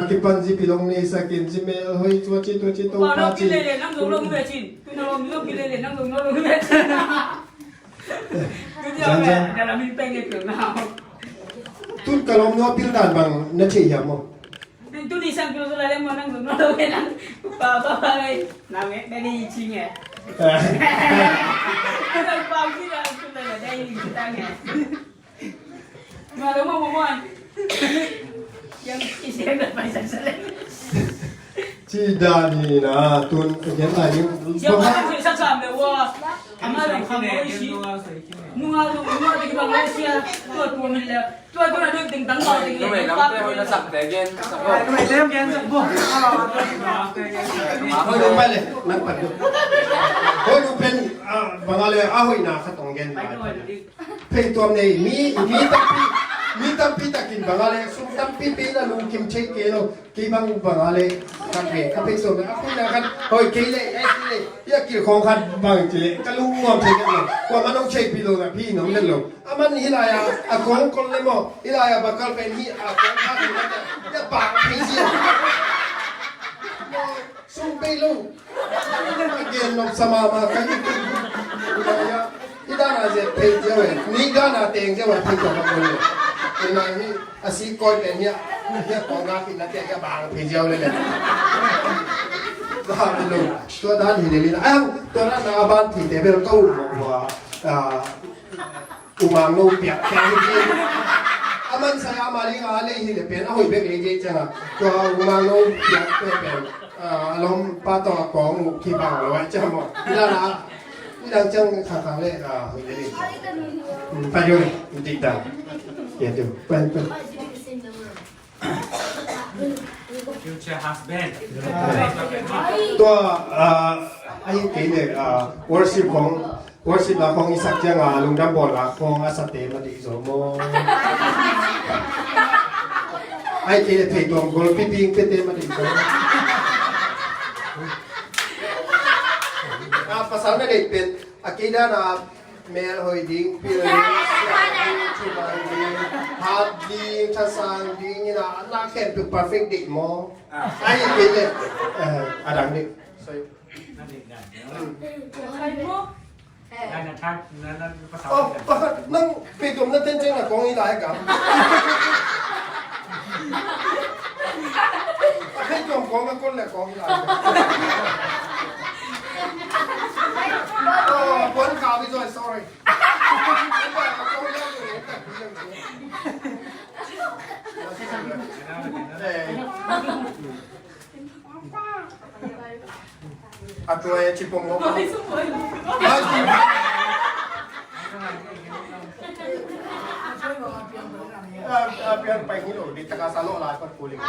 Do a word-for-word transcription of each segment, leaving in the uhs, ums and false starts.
Kipan zi pilong nei sakin zi mel hoi tua ci tua ci to pa ci. Zan zan. Tun ka lawm nua pil dan bang na thei hiam maw? Tun i sang pil sula le maw nang zong no lo ke nang. Pa pa pa le. Nang me me ni ci nge. Nang pa ci la sula le dai ni ci ta nge. Ma lo maw maw maw. Yang i siang da pa sang sula. Ci dan hi na tun again lai ni. Siang pa sang sula sam le wa. Ama lo kham lo i ci. Nunga lo nunga lo ki bang Malaysia. Tua tua min le. Tua tua na dot ding tang tua ding le. Numei lam te hoi na sak te gen sak bo. Numei lam gen sak bo. Hoi numei le nang pat dot. Hoi numei pen bangale a hoi na khat ong gen. Phei tuam nei mi mi tampi mi tampi takin bangale sum tampi pi na lungkim thei ke lo. Kei bang bang a le khat ve ka pei suam a pei na khat hoi kei le eh kei le ia kil khong khat bang ci le ka lung nuam thei khat lo kua man ong thei pi lo na pi nong den lo a man hi lai a a kong kol le maw hi lai a bakal pen hi a kong khat hi na ia bang thei zia sung pei lo a gen nop sa ma ma ka hi kei hi lai a hi dan a zia pei zia ve ni dan a teng zia ve pei zia ma kol le hi lai hi. A si koi pen hia hia kong a khitna te hia bang phi ziau le le. Ba mi lo. Tua dan hi le li na. Ang tua dan na ban phi te bel ka u mo wa. A umang no piak te hi. A man sa ya ma li a le hi le pen a hoi bek le je chang a. Tua umang no piak te pen. A lom pa to a kong ki bang lo a chang mo. La na. Ni dang chang kha kha le a hoi le le. Pa yo le. Dik dang. Ya tu. Pa pa. Future husband. Tua a hi kei le a worship khong worship la khong i sak ciang a lungdam bawl la khong a sa te ma dih zo maw? A hi kei le thei tuam gol pi ping pe te ma dih zo. A pasal na dei pen a kei dan a Mel hoi ding, pil ding, siam ding, thumang ding, hat ding, thasang ding, ina na khempeuh perfect ding maw? Ai, kei le. A dang ding. Sorry. Oh, pakhat nang pei tuam na ten ceng na kong i lai ka. Pei tuam kong a kon le kong i lai ka. Oh, puan ka mi zoi, sorry. A tua e cipong lo. A pian pai ngi lo di taka sa lo la pat kuling.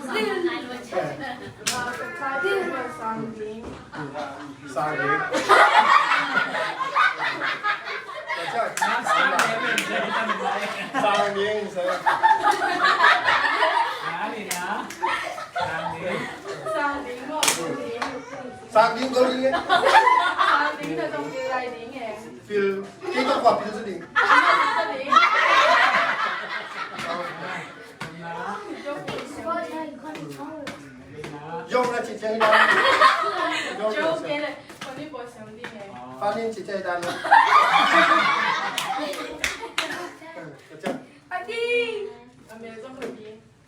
Sang ding. Sang ding, sang. Sang ding, sang ding, sang ding. Sang ding, sang ding, sang ding. Sang ding, sang ding, sang ding. Sang ding, sang ding, sang ding. Feel. Kei ka kua feel sang ding. Sang ding. Yong na ci ciang dan. Yong na ci ciang dan. Panin ci ciang dan. Ati.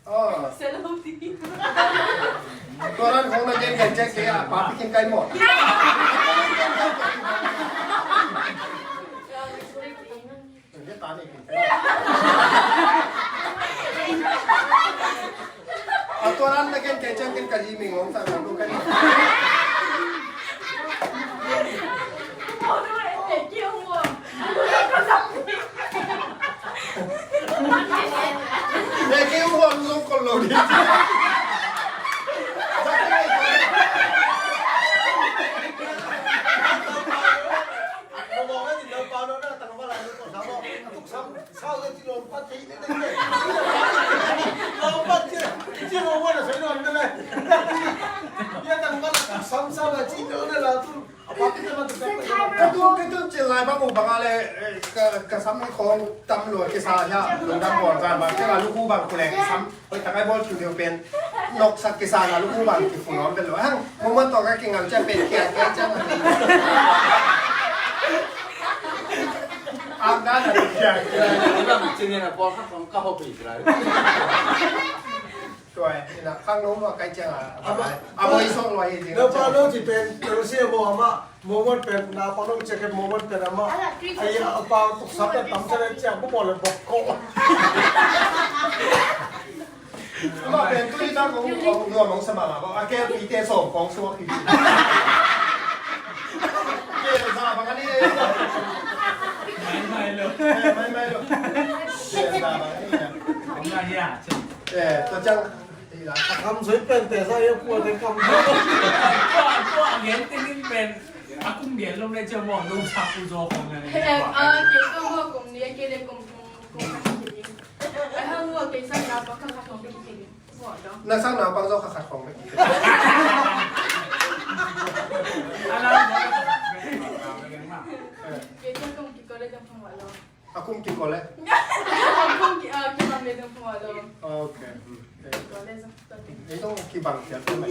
Oh. Tua ran khong na gen gen ciang kei a pa pikin kai maw. A tua ran na ken kei ciang ken ka hi mi ngong sa ka tu ka ni. Nek ki u hon zong kon lo di. Ka tu, ka tu cin lai bang u bang a le, eh, ka, ka Sam khawng tam lua kisa hia, lungdam bawl zan bang, kei a luku bang kulek sam, hoih tak ai bawl kiu deuh pen, noksak kisa na luku bang kifu nuam pen lua. Hang, mumun tawh ka kingal ciang pen kia kia ciang. Ang na na kia kia. Lam cingin a bawl kha kong ka hopi kira. Tua, ina, khang nung lua kai ciang a, a bawl, a bawl i sawk lua hi ding. Lo pa lo ci pen, lo si a bawl ama. Mumun pen, na pa nong cek mumun pen ama. Ai, a pa tuk sap pen tam cek ciang bu bol bok ko. Ama pen tu ni ta kong kong nuam mong sama ma ko. A ke pi te song kong suak hi. Ke sa ba ka ni. Mai mai lo. Eh, mai mai lo. Ke sa ba ka ni. Kong na hia. Eh, to ciang. A kam soi pen te sa ia pua te kam. Tua, tua gen te nin pen. A kum gen lo ne cia mo lo sa pu zo kong ne. Eh, ah, ke ko mo kum ni ke le kum kum kum. Ai ha mo ke sa na pa ka ka kong ke ke. Mo do. Na sa na pa zo ka ka kong ke. Ala mo. Ke ke kum ki ko le dong kong wa lo. A kum kiko le? A kum ki, ah, ki bang le dong kua lo. Ok. Kiko le zong. Ei dong ki bang kiat le.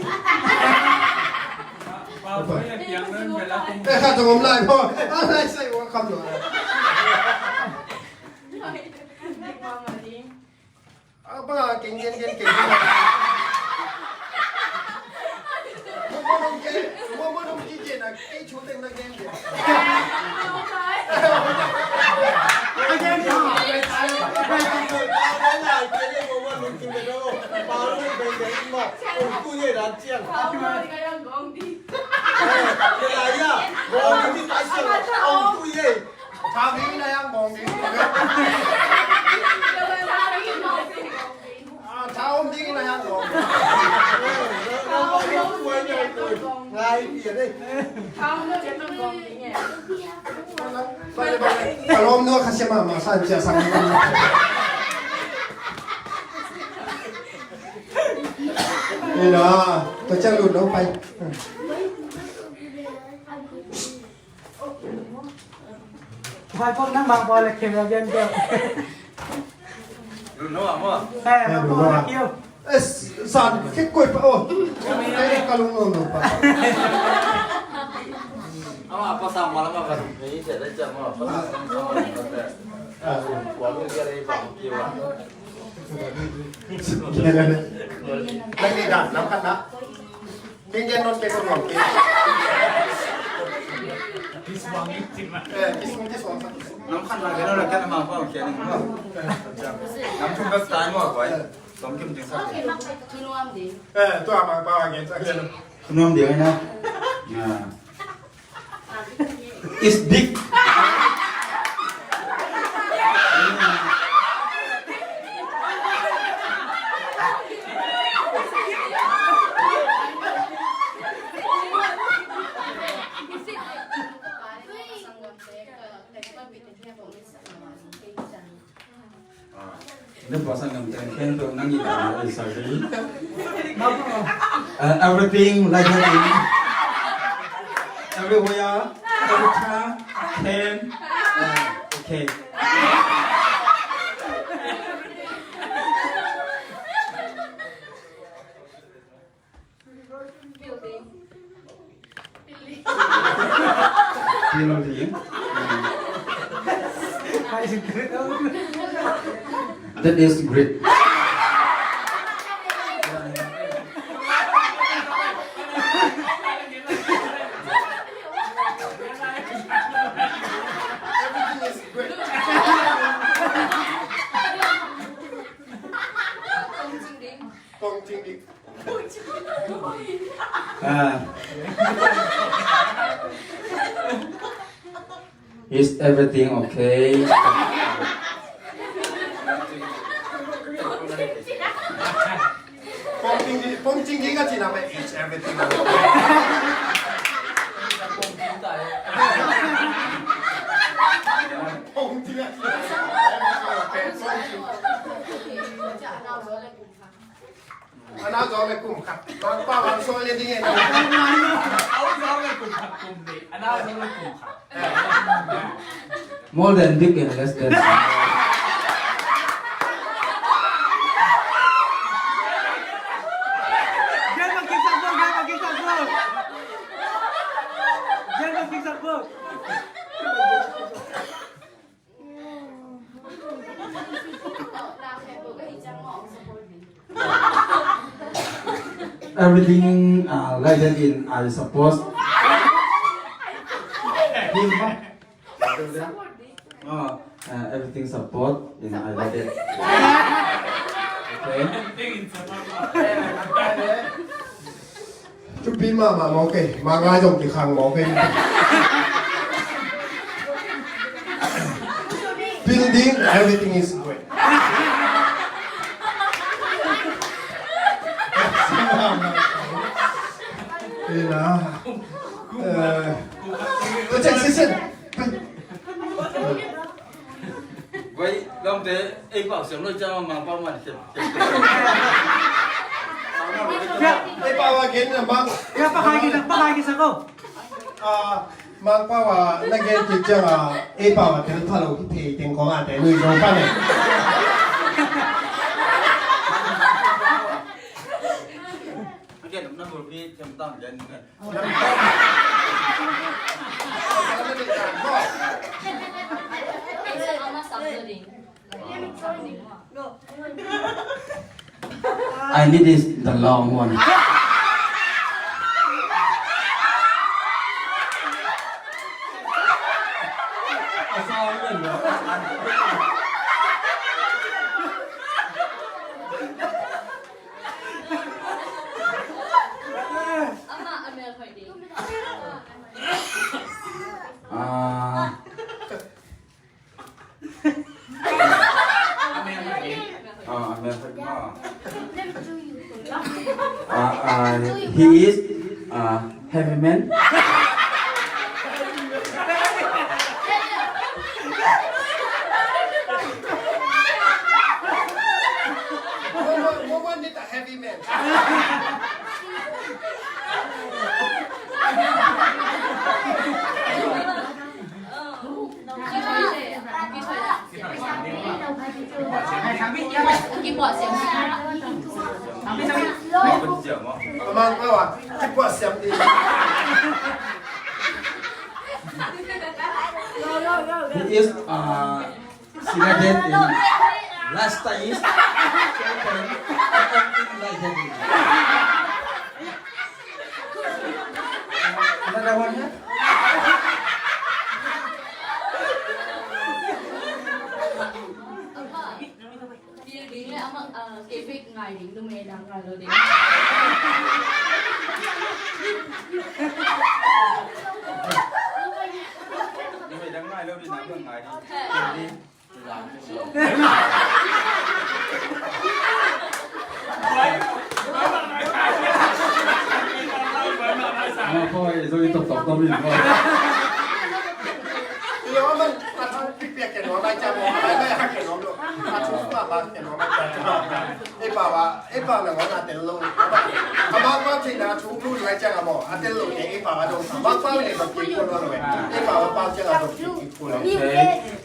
Ba, ba, ya kiang le, bela kum. Eh, kha tong om lai po. A lai sai wa kam lo. Ni pa ma ni. A bang a keng gen gen keng gen. Mo mo nong gen, mo mo nong gen gen a kei chu teng na gen gen. A gen gen. Thau ding in a yang bawng. Ah, thau om ding in a yang bawng. Ngai pian eh. Thau om ding in a yang bawng. Bale, bale. Ka lawm nua kha sia mahmah sa cia sang. Ina, tua ciang lut lo pai. Vai pok nang mang pok le khem ya bian bian. Lu no amo. Eh, eh, lu no amo. Eh, san khek koi pa o. Eh, ka lung no no pa. Ama pa sa ma la ma ka. Ni se da cha ma pa. Sa ma la ma ka. Ah, wa lu ya le pa ki wa. Nang ni da, lam khat na. Keng gen non keng kon wang keng. Kisuang i cik na. Eh, kisuang, kisuang sa. Lam khat na gen non la keng ma pa keng ni ma. Lam thum bek tai ma koi. Tom kim jing sa. Thunuam ding. Eh, tua ma pa keng sa keng. Thunuam ding na. Ya. Is big. Ah, ina pa sanggamte, ken to nang i ta na i sa ri. Uh, everything like that. Everywhere, every time, ten. Uh, okay. Building. That is great. Everything is great. Kong Ching Dik. Ah. Is everything okay? Pong Ching Dik, Pong Ching Dik a cina me, is everything okay? Pong Ching Dik a cina me, is everything okay? Pong Ching Dik. A nau zawng le kum khat. Bang pa bang sawi le ding e. A nau zawng le kum khat kum le. A nau zawng le kum khat. More than big and less than. Everything uh, like that in I suppose. Oh, uh, everything support in I like it. Okay. Thupi mahmah mawk ei, mah ngai zong kikhang mawk ei. Building, everything is great. Ina. Eh, check session. Vai, lamte, ei pau siam lo chama mang pau man siam. Ei pau a gen na mang. Ya, pakai kita, pakai kita ko. Ah, mang pau a na gen kik ciang a, ei pau a tel pha lo ki thei teng kong a te nui zong pha ne. Again, number three, Thiam Tam, gen. I need this the long one. Ah. Ah, amen. Ah, ah, he is a heavy man. Woman, woman need a heavy man. He is, uh, Sila dead in last time is second, something like that. Another one here. Building le amah, ah, kei bek ngai ding, numei dang ngai lo ding. Numei dang ngai lo ding, numei dang ngai ding. Okay.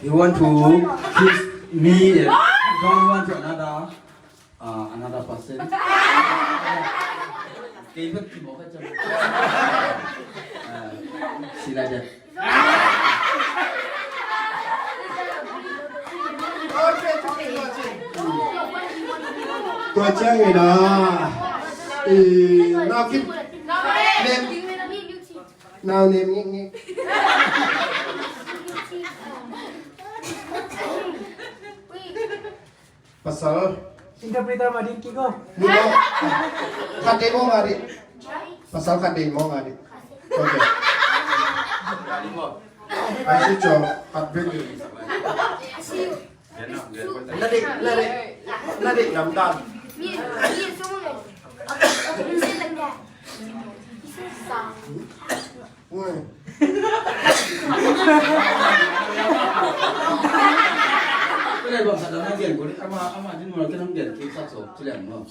You want to kiss me, don't want to another, uh, another person. Kei bek kimawh ka ciang. Uh, sila dia. Tua ciangin ah, eh, nau kim, nem, nau nem ngik ngik. Pasal. Interpreter mah ding kiko. Ni mo. Khat dei mo mah ding. Pasal khat dei mo mah ding. Okay. Ai si cho, khat bek. Na dei, na dei. Na dei lam dan. Ui. Ka dei bang khat a na gen ko ding, ama, ama din mo la ken hong gen kik sak so, ci liang lo.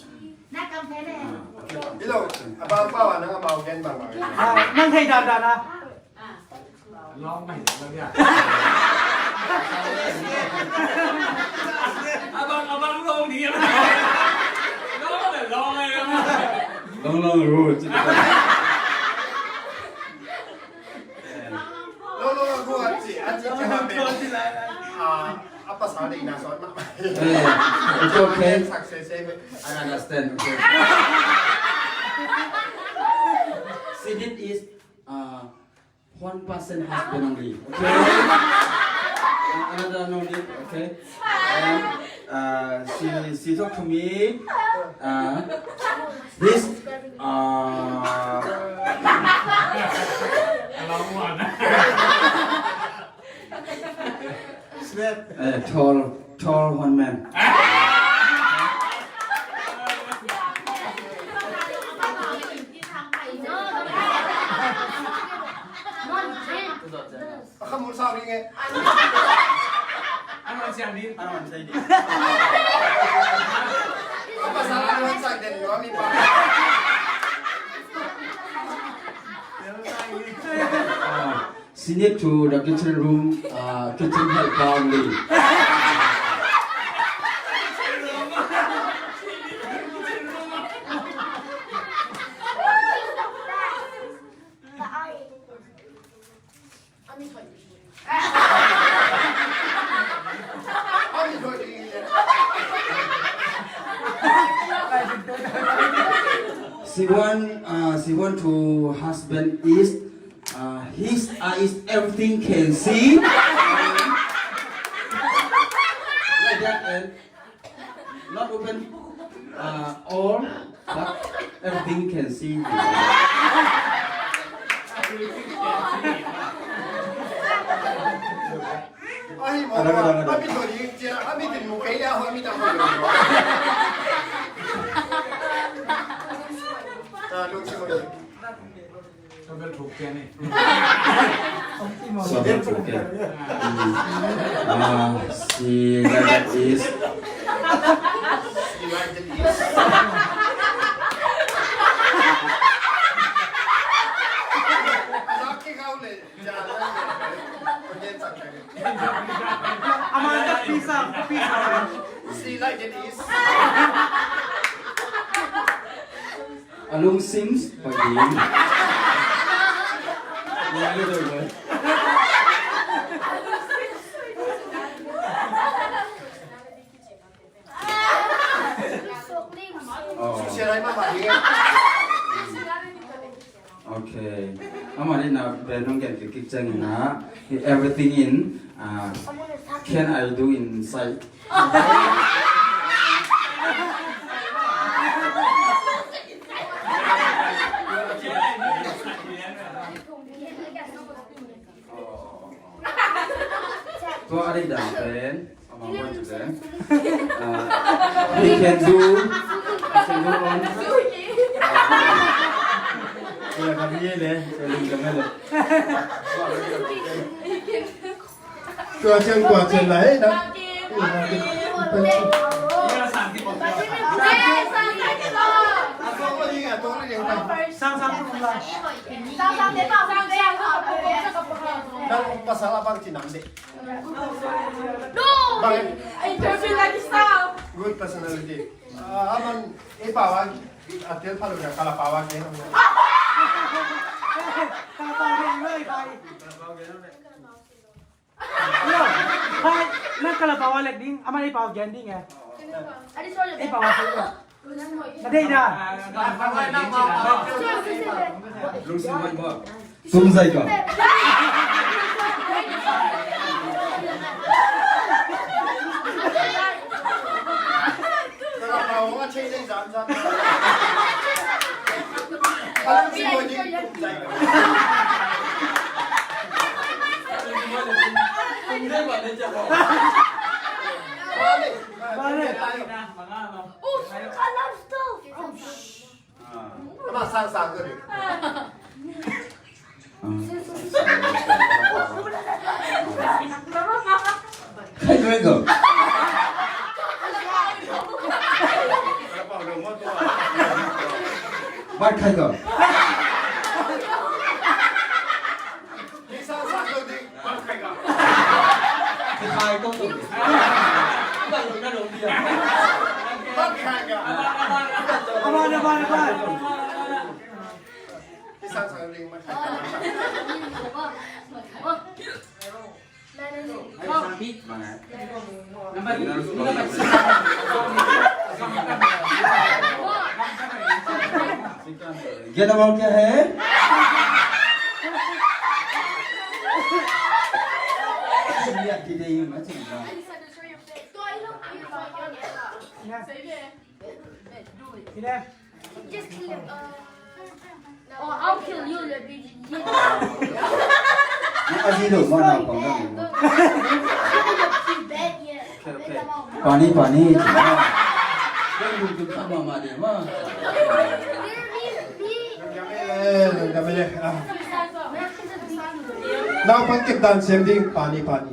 Hello, a bang pau a nang amau gen bang bang. Ah, nang thei dan dan a. Long mah hi lo ya. Abang, abang long ding. Long, long, long, long. Long, long road. Long, long road, ci, a ci, ci, ma pe. Ah, apa salah ina sot ma. Eh, it's okay. Success, eh. I understand, okay. Sidit is, uh, one percent husband only. Okay? Another no need, okay? And, uh, she, she talked to me. Uh, this, uh, a long one. Uh, tall, tall one man. She need to the kitchen room, uh, kitchen helper only. She want, uh, she want to husband is, uh, his eyes everything can see. Like that, and not open, uh, all, but everything can see. Ahi mo, adang, adang, adang. Abi to di, cia, abi tin mo kaya ho, abi tang mo. Ah, lung si mo. Sabel thuk kene. Sabel thuk kene. Ah, si Raja is. Amanda, pisa, pisa. Si Raja is. A lungsim hoih ding. Oh. Okay. Amah in a pen hong gen kik ciangin a, everything in, uh, can I do inside? Tua a deih dan pen, amah buan ci pen, uh, he can do, he can do on. Tua ka bi le, tua ling ka me le. Tua ciang, tua ciang lai na. Sang, sang, nang pasal a bang ci nam ding? No! Bang, interview lagi sa. Good personality. Ah, aman, eh, pawang. Atil palu na kala pawang, eh. Kala pawang, eh, eh. Hai, nang kala pawang lek ding, aman ei pawang gen ding eh. Ei pawang lek ding. Na deih na. Tung zai ko. Khai ko, khai ko. Bat khai ko. ग्यारह बॉल क्या है? Just kill him. Oh, I'll kill you, little bitch. पानी, पानी. Naupang kep dan sem ding, pani, pani.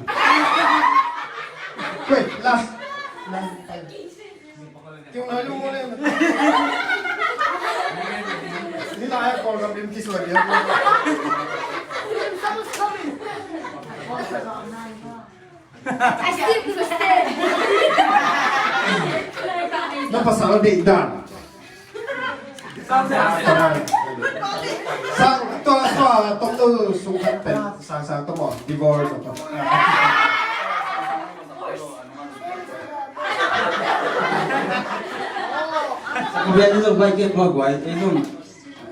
Wait, last. Last. Tung nai lu mo le. Ni la ya kol gam dim ki soi ya. I still do the same. Na pasal dek dan. Sang, tua, tua, tong tu sung khat pen, sang, sang, tong mo, divorce, tong. Ko bian ni zong bai kep ma guai, eh, zong.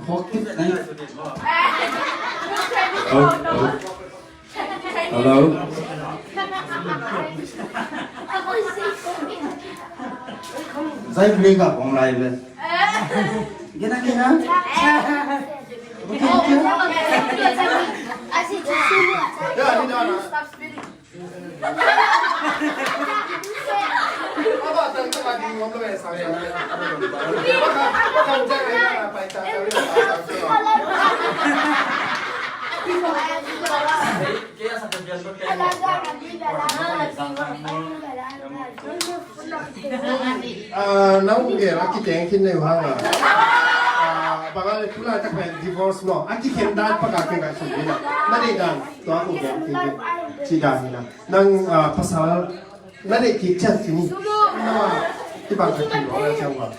Hok kip na. Oh, oh. Hello. Zai beli ka kong lai be. Gina, gina. Ah, na ung gel a kiteng khin nei uh hang a. Ah, bang a le tulai tak pen divorce maw. A kikhen dan pak a kei ka sum dina. Na deih dan tua ung gel khin ding. Ci dan dina. Nang, ah, pasal na deih kik ciang khin ni. Na ma kibang ka khin maw na ciang maw.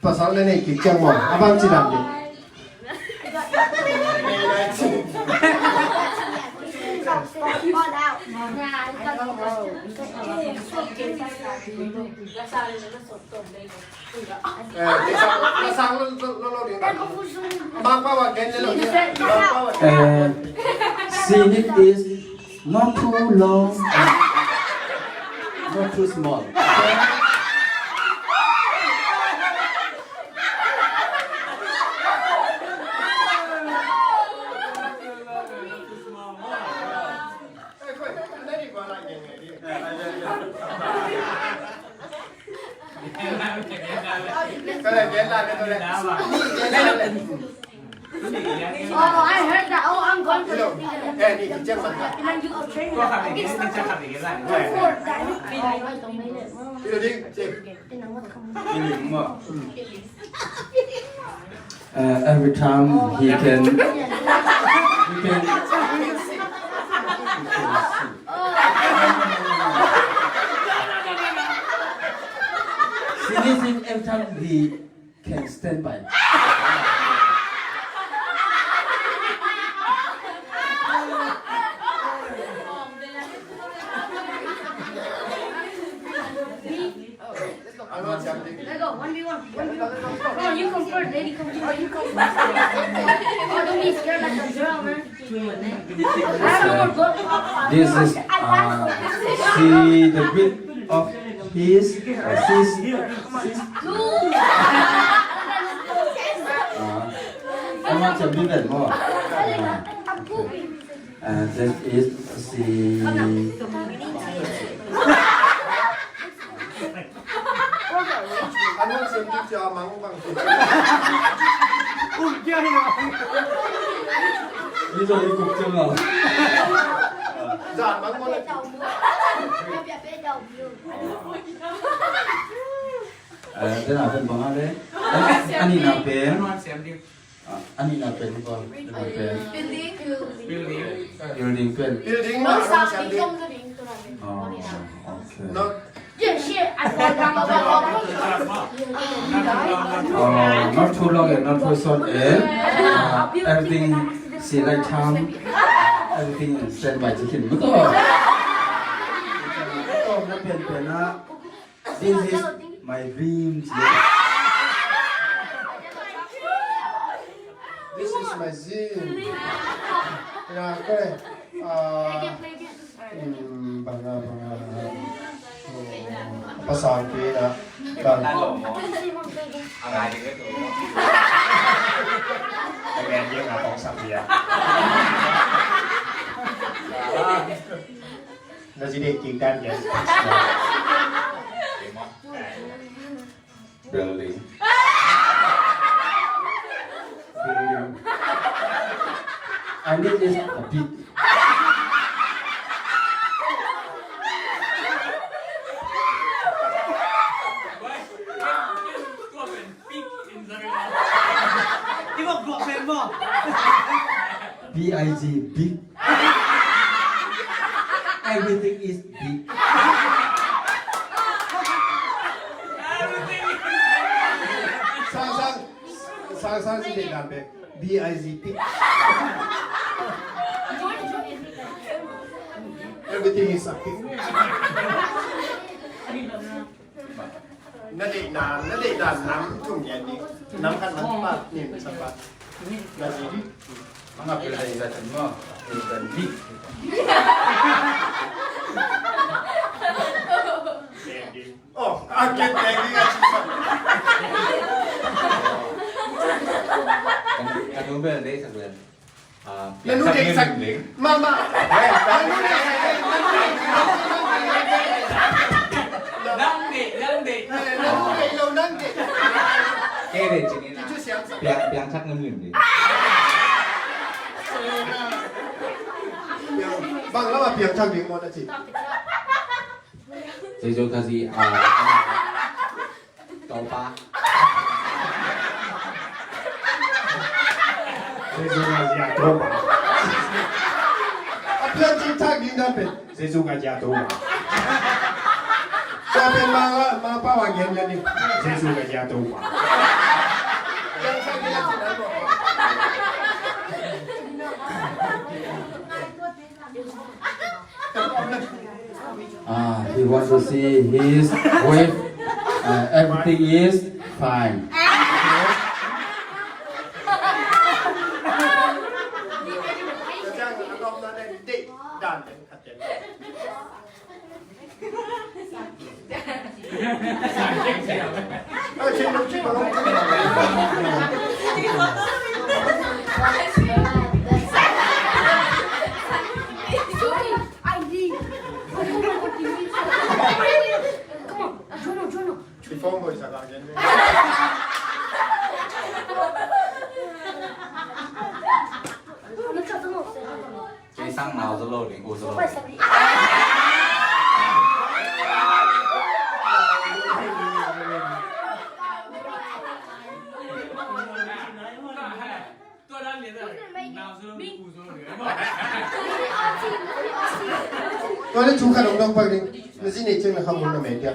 Pasal na neih kik ciang maw, a bang ci dan ding. Eh, pasal lo, lo, lo, lo ding. Bang pa wa gen lo ding. Bang pa wa gen. Eh, sinit is Not too long, not too small. Oh, I heard that. Oh, I'm going for the big one. And you go train. Uh, every time he can, he can, he can see. See, this is every time he can stand by. Let go. One v one. One v one. Come on, you come first, lady. Come on, you come first. Oh, don't be scared like a girl, man. This is, uh, see the bit of his, uh, sis, sis. Uh, I want to be that more. Uh, okay. Uh, that is the Ani na pen. Ah, ani na pen ko, ani na pen. Building. Building. Building pen. Building. No, no, no, no. Oh, okay. No. Yeah, shit, I fall down. Oh, Not too long and not too short, eh? Uh, everything, see, like, time, everything is stand by chicken. Betul. Betul, na pian pian na. This is my dream. This is my dream. Ya, okay. Uh, Hmm, banga, banga. Oh, pasal pi na. Bang. Again, dia nggak tong sak dia. Na si dek king dan dia. Building. Building. And it is a big. B I G, big. Everything is big. Sang, sang, sang, sang, si dek dan pe. B I G, big. Everything is a big. Na deih dan, na deih dan nam thum ngiat ding. Nam khat nam pat, nih, sa pat. Na zi ding. Manga pil dan zi ding mo. Pil dan zi. Oh, a kiat ding ding a ci sa. Kan, kan bel dei sa bel. Ah, na nu deih sak ding. Ma, ma. Na nu deih sak ding. Nang deih, nang deih. Eh, na nu deih lo nang deih. Kei deih cingin. Itu siang sak. Piang, piang sak ngam lim ding. Bang lama piang sak ding mo na ci. Jesu Khazih, ah, Topa. Jesu Khazih, ah, Topa. A pian cih thak ding dan pen. Jesu Khazih, ah, Topa. Tua pen ma, ma pa wa ngian ngian ni. Jesu Khazih, ah, Topa. Ah, he wants to see his wife. Uh, everything is fine. Come on, Juno, Juno. Kei sang nau zaw lo ding, u zaw lo ding. Tua le thu khat hong dong pak ding. Na zi nei ciang na khamul na meh dia.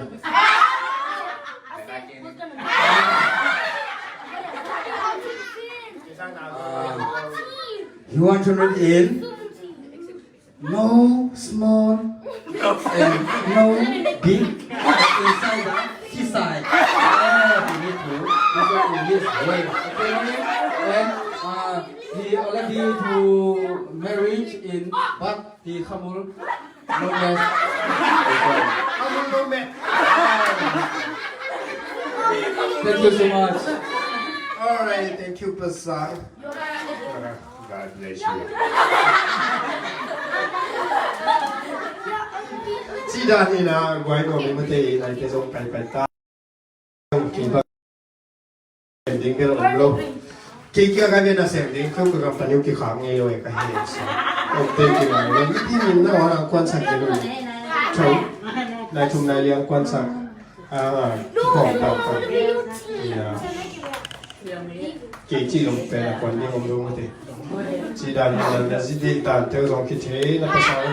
He want to read in. No small and no big inside the seaside. Ah, we need to listen in this way. Okay, okay? And, uh, he already to marriage in, but he khamul no meh. Khamul no meh. Thank you so much. All right, thank you, Pastor. God bless you. Ci dan in a guai nuam i mate i laite zong paipai ta. Kei pa ding bel om lo. Kei kia ka ve na sem ding keu ka kam paniu kikhak ngei lo e ka he so. Om te ki ngai lo. Ipi min na wan ang kuan sak ding lo. Chau. Nai thum nai liang kuan sak. Ah, kikhawm tau tau. Ya. Kei ci lo pen a kuan ding om lo mate. Ci dan hi lo na zi deih dan teu zong kithei, na pasal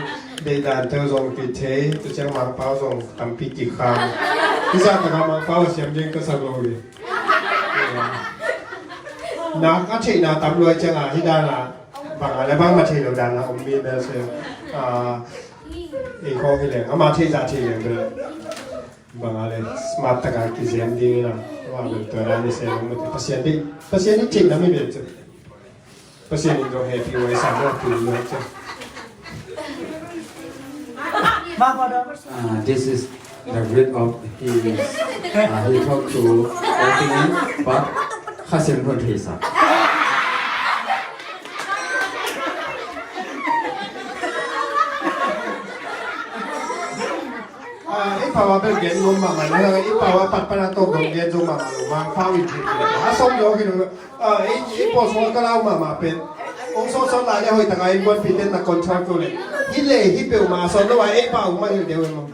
deih dan teu zong kithei, tu ciang Mangpau zong tampi kikham. Kisa taka Mangpau a siam ding ka sak lo hi. Ya. Nak a theihna tam luai ciangah hih dana bang a le bang mah theih lo dana om mi bel se. Ah, ei khawng hi leng ama theih zah theih leng bel bang a le smart taka kizem ding ina. Ama bel tua dan ni se lo mate. Pasian dih, Pasian dih theihna mi bel cu. Pasian in zong hehpih huai sa lo pi lo cu. Ah, this is the bread of his, ah, he talk to everyone, but Kha Siangtho thei sa. Ah, ei pau a bel gen nuam mahmah na, ei pau a pat pan a tawk dong gen zo mahmah lo, Mangpau in thei lo. A sawm zo hi lo. Ah, ei, ei pawl sung a ka lau mahmah pen. Ong sawt sawt lai le hoih taka innkuanpihte na control tu le. Hi le hi peuhmah a sawt lo a ei pau mah hi deuh e maw.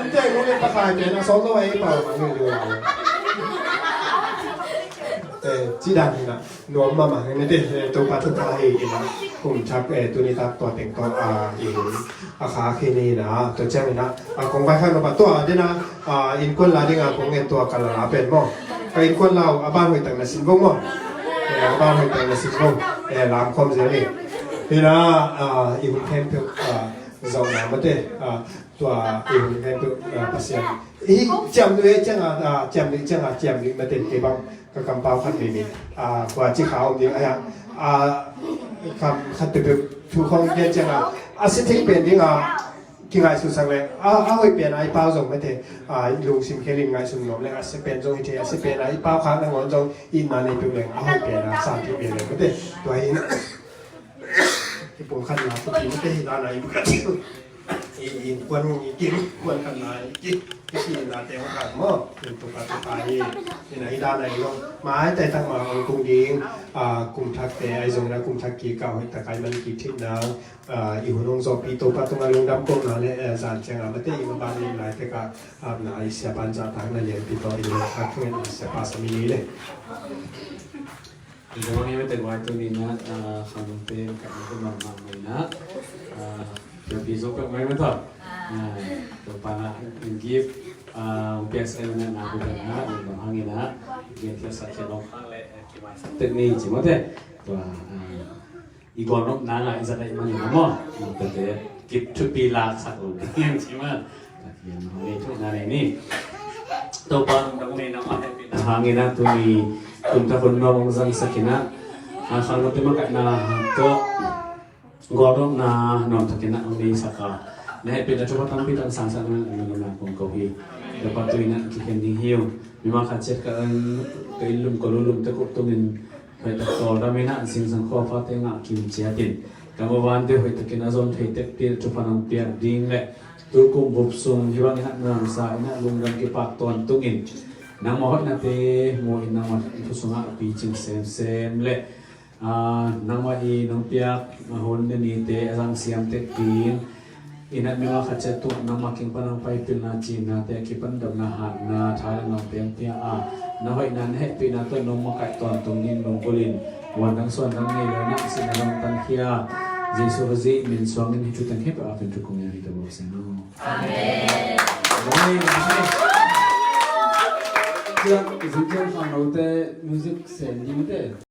Innte nu le pakai pen a sawt lo a ei pau mah hi deuh e. Eh, ci dan hi na. Nuam mahmah hi na te, eh, Topa thupha hi hi na. Kum thak, eh, tuni tak tua teng tawh, ah, i hun a kha khi ni na, tua ciang hi na. Ah, kong vai khan lo pa tua, dena, ah, innkuan la ding a kong ngen tua ka la la pen maw. Ka innkuan la uh, a ban hoih tak na sin vong maw. Eh, a ban hoih tak na sin vong. Eh, lam khawm zel ni. Hi na, ah, i hun khempeuh, ah, zong na mate, ah, tua i hun khempeuh, ah, Pasian. I ciam duh e ciang a, ah, ciam duh ciang a, ciam duh mate, kei bang ka kampau khat veivei. Ah, kua ci kha om ding, ah, ah, kam khat peuhpeuh thu khawng gen ciang a, a si thei pen ding a, kingaihsutsak le, a, a hoih pen a i pau zong mate, a, i lungsim khel in ngaihsun nuam le, a si pen zong hi thei, a si pen a i pau khak nangawn zong i na nei peuh leng, a hoih pen a san thei pen leng mate. Tua hi in, i pumkhatna thupi mate hi dan a i bukhat. I, i kuan i kim, kuan khatna i kim, i kim na te hong khat maw. Tua ka tua ka hi, i na hi dan a i lo. Mai tai tak ma hong kung ding, a, kum thak te, a i zong na kum thak kik a hoih tak a i man kik thei nang. Ah, i hun hong zawhpih Topa tungah lungdam kohna le, eh, zan ciangah mate i maban lim lai tekah, ah, na i siapa in zahtakna lianpi tawh i lungkhak thungen, siapa sami ni le. I lungdam i mate guai tuni na, ah, khanungte ka i hun mahmah mai na, ah, pianpi zo peuh mai mate. Ah, Topa na in gift, ah, piaksa i na na, na, lungdam hangin na, gen piaksa ciang lungkhak le, eh, kimaisak tek ni ci mate. Tua, ah, i gualnop nang a i zat a i man i na maw. Tate kip thupi laksak lo ding ci maw. Pathian hong nei thu na nei ni. Topa dong nei nang a hehpihna hangin a tuni kum thak hun nuam hong zangsak in a, a khang lote makaihna tawh gualnopna nuam takin a hong neisak a, na hehpihna thupha tampi tak sangsak na na na kong ko hi. Topa tu in a kikhen ding hi uh. Mimal khat ciat ka inn, ka inn lum ka lu lum te kuh tungin hoih tak tawldam in a, zingsang khua fate ngah kim ciat in, ka mavante hoih takin a zon thei tekpi in thupha nong piak ding le tukum bup sung hih bangin a namsa in a lungdam kipak tawntung in nangmah hoihnate mu in nangmah thu sungah a picing semsem le, ah, nangmah i nong piak a hun le nite a zang siam tekpi in, i nat mimal khat ciat tungah nangmah kiang pan nang pai pilna cinate a kipan damna hatna tha le nong piang pia a, na hoihna na hehpihna tawh nong makaih tawntung ding lunggulh in, muan dang suan dang nei lo na sihna dong tankhia Jesuh Khazih min suangin hih thu teng hi pah a pin thu kong ngen hi ta bawk seng lo. Amen. Amen. Amen. Zing ciang khang lote music sem ding te.